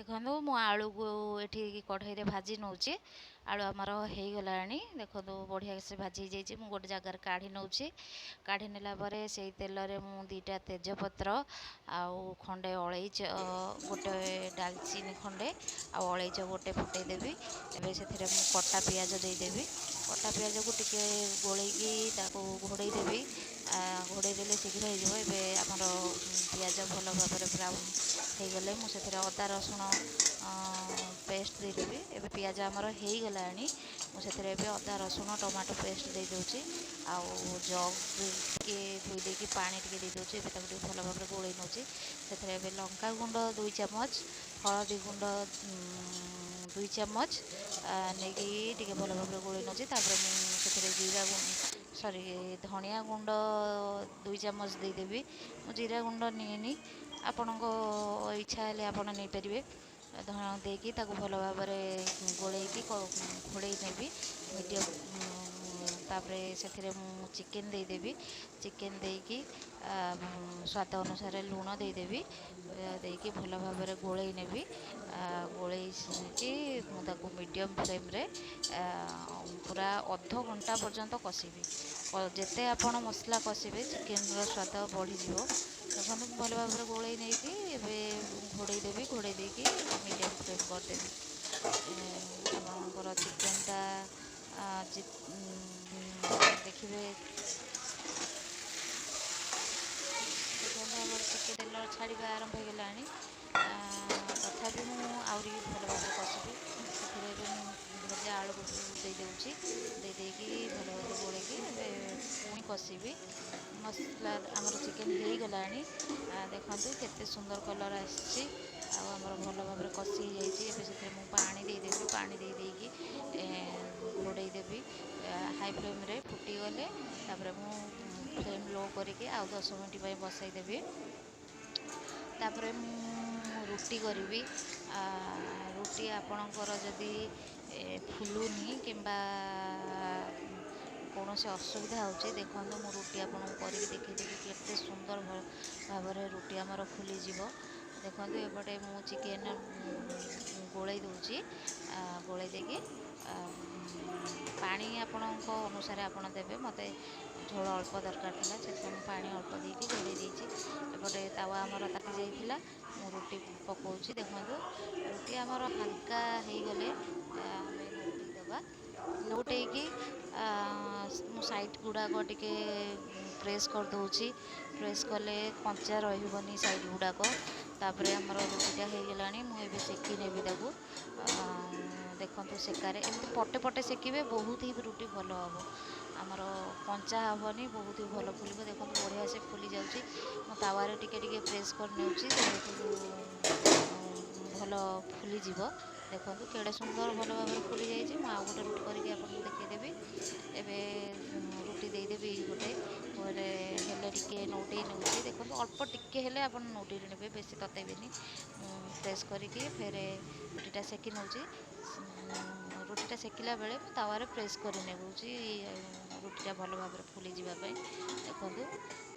ଦେଖନ୍ତୁ, ମୁଁ ଆଳୁକୁ ଏଠି କଢ଼େଇରେ ଭାଜି ନେଉଛି। ଆଳୁ ଆମର ହେଇଗଲାଣି, ଦେଖନ୍ତୁ, ବଢ଼ିଆ ସେ ଭାଜି ହେଇଯାଇଛି। ମୁଁ ଗୋଟେ ଜାଗାରେ କାଢ଼ି ନେଉଛି। କାଢ଼ି ନେଲା ପରେ ସେଇ ତେଲରେ ମୁଁ 2ଟା ତେଜପତ୍ର ଆଉ ଖଣ୍ଡେ ଅଳେଇଚ, ଗୋଟେ ଡାଲଚିନି ଖଣ୍ଡେ ଆଉ ଅଳେଇଚ ଗୋଟେ ଫୁଟେଇ ଦେବି। ଏବେ ସେଥିରେ ମୁଁ କଟା ପିଆଜ ଦେଇଦେବି। କଟା ପିଆଜକୁ ଟିକେ ଗୋଳେଇକି ତାକୁ ଘୋଡ଼େଇ ଦେବି। ଘୋଡ଼େଇ ଦେଲେ ଶୀଘ୍ର ହେଇଯିବ। ଏବେ ଆମର ପିଆଜ ଭଲ ଭାବରେ ବ୍ରାଉନ୍ ହେଇଗଲେ ମୁଁ ସେଥିରେ ଅଦା ରସୁଣ ପେଷ୍ଟ ଦେଇଦେବି। ଏବେ ପିଆଜ ଆମର ହେଇଗଲାଣି। ମୁଁ ସେଥିରେ ଏବେ ଅଦା, ରସୁଣ, ଟମାଟୋ ପେଷ୍ଟ ଦେଇଦେଉଛି ଆଉ ଜଗ୍ ଟିକେ ଧୋଇ ଦେଇକି ପାଣି ଟିକେ ଦେଇଦେଉଛି। ଏବେ ତାକୁ ଟିକେ ଭଲ ଭାବରେ ଗୋଳେଇ ନେଉଛି। ସେଥିରେ ଏବେ ଲଙ୍କା ଗୁଣ୍ଡ 2 ଚାମଚ, ହଳଦୀ ଗୁଣ୍ଡ 2 ଚାମଚ ନେଇକି ଟିକେ ଭଲ ଭାବରେ ଗୋଳେଇ ନେଉଛି। ତାପରେ ମୁଁ ସେଥିରେ ଜିରା, ସରି, ଧନିଆ ଗୁଣ୍ଡ 2 ଚାମଚ ଦେଇଦେବି। ମୁଁ ଜିରା ଗୁଣ୍ଡ ନିଏନି, ଆପଣଙ୍କ ଇଚ୍ଛା ହେଲେ ଆପଣ ନେଇପାରିବେ। ଧଣିଆ ଦେଇକି ତାକୁ ଭଲ ଭାବରେ ଗୋଳେଇକି ଘୋଡ଼େଇ ନେବି ମିଡ଼ିୟମ୍। ତାପରେ ସେଥିରେ ମୁଁ ଚିକେନ୍ ଦେଇଦେବି। ଚିକେନ୍ ଦେଇକି ସ୍ୱାଦ ଅନୁସାରେ ଲୁଣ ଦେଇଦେବି। ଦେଇକି ଭଲ ଭାବରେ ଗୋଳେଇ ନେବି। ଗୋଳେଇକି ମୁଁ ତାକୁ ମିଡ଼ିୟମ୍ ଫ୍ଲେମ୍ରେ ପୁରା ଅଧ ଘଣ୍ଟା ପର୍ଯ୍ୟନ୍ତ କଷିବି। ଯେତେ ଆପଣ ମସଲା କଷିବେ, ଚିକେନ୍ର ସ୍ୱାଦ ବଢ଼ିଯିବ। ଦେଖନ୍ତୁ, ମୁଁ ଭଲ ଭାବରେ ଗୋଳେଇ ନେଇକି ଏବେ ଘୋଡ଼େଇ ଦେବି। ଘୋଡ଼େଇ ଦେଇକି ମିଡ଼ିୟମ୍ ଫ୍ଲେମ୍ କରିଦେବି। ଆପଣଙ୍କର ଚିକେନ୍ଟା ଦେଖିବେ। ଦେଖନ୍ତୁ, ଆମର ଚିକେନ୍ ତେଲ ଛାଡ଼ିବା ଆରମ୍ଭ ହେଇଗଲାଣି। ତଥାପି ମୁଁ ଆହୁରି ଭଲ ଭାବରେ କଷିବି। ସେଥିରେ ଏବେ ମୁଁ ଭଜା ଆଳୁକୁ ଦେଇଦେଉଛି। ଦେଇ ଦେଇକି ଭଲ ଭାବରେ ଗୋଳେଇକି ଏବେ ପୁଣି କଷିବି। ମସଲା ଆମର ଚିକେନ୍ ହେଇଗଲାଣି। ଦେଖନ୍ତୁ, କେତେ ସୁନ୍ଦର କଲର୍ ଆସିଛି ଆଉ ଆମର ଭଲ ଭାବରେ କଷି ହେଇଯାଇଛି। ଏବେ ସେଥିରେ ମୁଁ ପାଣି ଦେଇଦେବି। ପାଣି ଦେଇ ଦେଇକି ଘୋଡ଼େଇ ଦେବି। ହାଇ ଫ୍ଲେମ୍ରେ ଫୁଟିଗଲେ ତାପରେ ମୁଁ ଫ୍ଲେମ୍ ଲୋ କରିକି ଆଉ 10 ମିନିଟ୍ ପାଇଁ ବସାଇଦେବି। ତାପରେ ମୁଁ ରୁଟି କରିବି। ରୁଟି ଆପଣଙ୍କର ଯଦି ଫୁଲୁନି କିମ୍ବା କୌଣସି ଅସୁବିଧା ହେଉଛି, ଦେଖନ୍ତୁ, ମୁଁ ରୁଟି ଆପଣଙ୍କୁ କରିକି ଦେଖେଇଦେବି, କେତେ ସୁନ୍ଦର ଭାବରେ ରୁଟି ଆମର ଫୁଲିଯିବ। ଦେଖନ୍ତୁ, ଏପଟେ ମୁଁ ଚିକେନ୍ ଗୋଳେଇ ଦେଉଛି। ଗୋଳେଇ ଦେଇକି ପାଣି ଆପଣଙ୍କ ଅନୁସାରେ ଆପଣ ଦେବେ। ମୋତେ ଝୋଳ ଅଳ୍ପ ଦରକାର ଥିଲା, ସେଥିପାଇଁ ମୁଁ ପାଣି ଅଳ୍ପ ଦେଇକି ଘୋଡ଼େଇ ଦେଇଛି। ଏପଟେ ତାୱା ଆମର ତାତି ଯାଇଥିଲା। ମୁଁ ରୁଟି ପକାଉଛି। ଦେଖନ୍ତୁ, ରୁଟି ଆମର ହାଲକା ହେଇଗଲେ ଆମେ ନଉଟେଇ ଦେବା। ନଉଟେଇକି ମୁଁ ସାଇଡ଼୍ ଗୁଡ଼ାକ ଟିକେ ପ୍ରେସ୍ କରିଦେଉଛି। ପ୍ରେସ୍ କଲେ କଞ୍ଚା ରହିବନି ସାଇଡ଼୍ ଗୁଡ଼ାକ। ତାପରେ ଆମର ରୁଟିଟା ହେଇଗଲାଣି। ମୁଁ ଏବେ ସେକି ନେବି ତାକୁ। ଦେଖନ୍ତୁ, ସେକାରେ ଏମିତି ପଟେ ପଟେ ସେକିବେ, ବହୁତ ହି ରୁଟି ଭଲ ହେବ ଆମର, କଞ୍ଚା ହେବନି, ବହୁତ ହି ଭଲ ଫୁଲିବ। ଦେଖନ୍ତୁ, ବଢ଼ିଆ ସେ ଫୁଲି ଯାଉଛି। ମୁଁ ତାୱାରେ ଟିକେ ଟିକେ ପ୍ରେସ୍ କରି ନେଉଛି, ଯେହେତୁ ଭଲ ଫୁଲିଯିବ। ଦେଖନ୍ତୁ, କେଡ଼େ ସୁନ୍ଦର ଭଲ ଭାବରେ ଫୁଲି ଯାଇଛି। ମୁଁ ଆଉ ଗୋଟେ ରୁଟି କରିକି ଆପଣଙ୍କୁ ଦେଖେଇଦେବି। ଏବେ ରୁଟି ଦେଇଦେବି ଗୋଟେ। ଗୋଟେ ହେଲେ ଟିକେ ନଉଟେଇ ନେଉଛି। ଦେଖନ୍ତୁ, ଅଳ୍ପ ଟିକେ ହେଲେ ଆପଣ ନଉଟେଇ ନେବେ, ବେଶୀ ତତେଇବେନି। ମୁଁ ପ୍ରେସ୍ କରିକି ଫେରେ ରୁଟିଟା ସେକି ନେଉଛି। ରୁଟିଟା ସେକିଲା ବେଳେ ମୁଁ ତାୱାରେ ପ୍ରେସ୍ କରି ନେଉଛି, ରୁଟିଟା ଭଲ ଭାବରେ ଫୁଲିଯିବା ପାଇଁ। ଦେଖନ୍ତୁ,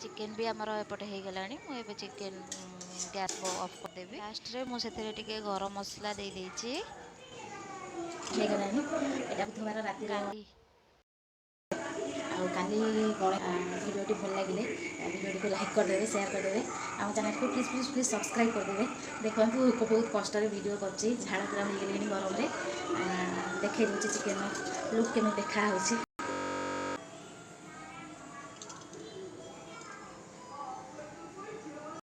ଚିକେନ୍ ବି ଆମର ଏପଟେ ହେଇଗଲାଣି। ମୁଁ ଏବେ ଚିକେନ୍ ଗ୍ୟାସ୍ ଅଫ୍ କରିଦେବି। ଲାଷ୍ଟରେ ମୁଁ ସେଥିରେ ଟିକେ ଗରମ ମସଲା ଦେଇ ଦେଇଛି। ହେଇଗଲାଣି। ଏଇଟା ବୁଧବାର ରାତିର କାଲି ଆଉ କାଲି ଭିଡ଼ିଓଟି ଭଲ ଲାଗିଲେ ଭିଡ଼ିଓଟିକୁ ଲାଇକ୍ କରିଦେବେ, ସେୟାର କରିଦେବେ, ଆମ ଚ୍ୟାନେଲକୁ ପ୍ଲିଜ୍ ପ୍ଲିଜ୍ ପ୍ଲିଜ୍ ସବସ୍କ୍ରାଇବ୍ କରିଦେବେ। ଦେଖନ୍ତୁ, ବହୁତ କଷ୍ଟରେ ଭିଡ଼ିଓ କରୁଛି, ଝାଳ ପୁରା ହୋଇଗଲେଣି ଗରମରେ। ଦେଖେଇ ଦେଉଛି ଚିକେନ୍ର ଲୁକ୍ କେମିତି ଦେଖାହେଉଛି।